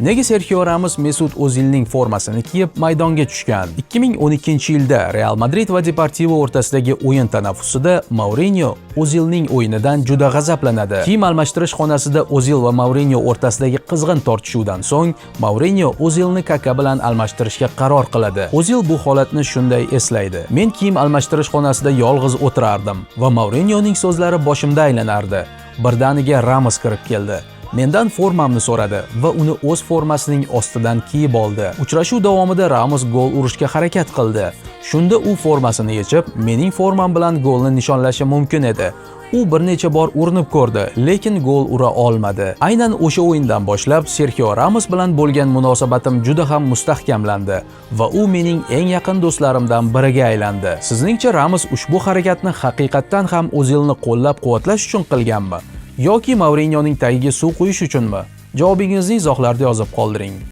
Nega Serxio Ramos Mesut O'zilning formasini kiyib maydonga tushgan? 2012-yilda Real Madrid va Deportivo o'rtasidagi o'yin tanaffusida Mourinyo O'zilning o'yinidan juda g'azablanadi. Kiyim almashtirish xonasida O'zil va Mourinyo o'rtasidagi qizg'in tortishuvdan so'ng Mourinyo O'zilni Kaka bilan almashtirishga qaror qiladi. O'zil bu holatni shunday eslaydi: "Men kiyim almashtirish xonasida yolg'iz o'tirardim va Mourinyoning so'zlari boshimda aylanardi. Birdaniga Ramos kirib keldi. Mendan formamni so'radi va uni o'z formasining ostidan kiyib oldi. Uchrashuv davomida Ramos gol urishga harakat qildi. Shunda u formasini yechib, mening formam bilan golni nishonlashi mumkin edi. U bir necha bor urinib ko'rdi, lekin gol ura olmadi. Aynan o'sha o'yindan boshlab Serxio Ramos bilan bo'lgan munosabatim juda ham mustahkamlandi va u mening eng yaqin do'stlarimdan biriga aylandi." Sizningcha, Ramos ushbu harakatni haqiqatdan ham O'zilni qo'llab-quvvatlash uchun qilganmi yoki Mourinyoning tagiga suv quyish uchunmi? Javobingizni izohlarda yozib qoldiring.